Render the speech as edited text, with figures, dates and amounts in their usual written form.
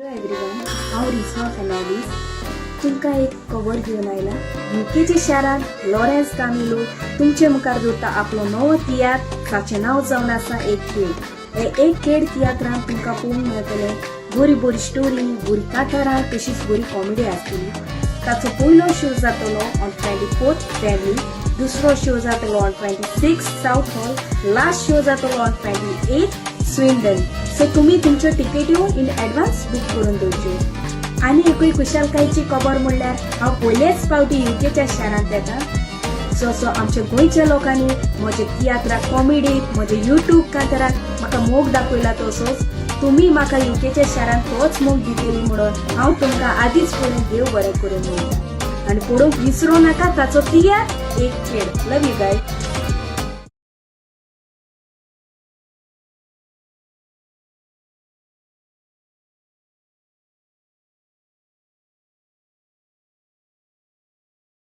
Hello everyone, हांव रिझवा फेर्नांडीस तुमकां एक खबर घेवन आयला. युकेच्या शारांत लॉरेन्स कामिलो तुमचे मुखार दवरता आपलो नवो तियात्र, ताचें नांव जावन आसा एक खेळ. हे एक खेळ तियात्रांत तुमकां पळोवंक मेळटलें बरी बरी स्टोरी, बरी कांतारां, तशीच बरी कॉमेडी आसतली. ताचो पयलो शो जातलो ऑन 24 स्टॅनली, दुसरो शो जातलो on 26 south hall, last show जातलो ऑन 28 स्विंडन. सो तुमी तुमच्यो टिकेट्यो इन एडवान्स बूक करून दवरच्यो. आनी एकूय खुशालकायेची खबर म्हणल्यार हांव पयलेच फावटी युकेच्या शारांत येता. सो सो आमच्या गोंयच्या लोकांनी म्हज्या तियात्राक, कॉमेडीक, म्हज्या युट्यूब कांताराक म्हाका मोग दाखयला, तसोच तुमी म्हाका युकेच्या शारांत तोच मोग दितली म्हणून हांव तुमकां आदींच पळोवन देव बरें करूं म्हणटा. आनी पळोवंक विसरूं नाका ताचो तियात्र एक खेळ. Love you guys.